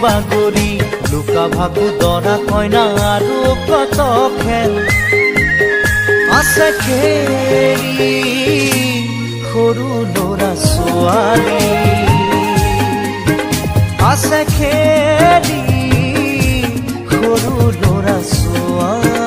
বাগৰি, লুকা ভাকু, দৰা কইনা আৰু কত খেল আছে খেলি সৰু ল'ৰা ছোৱালী, আছে খেলি সৰু ল'ৰা ছোৱালী।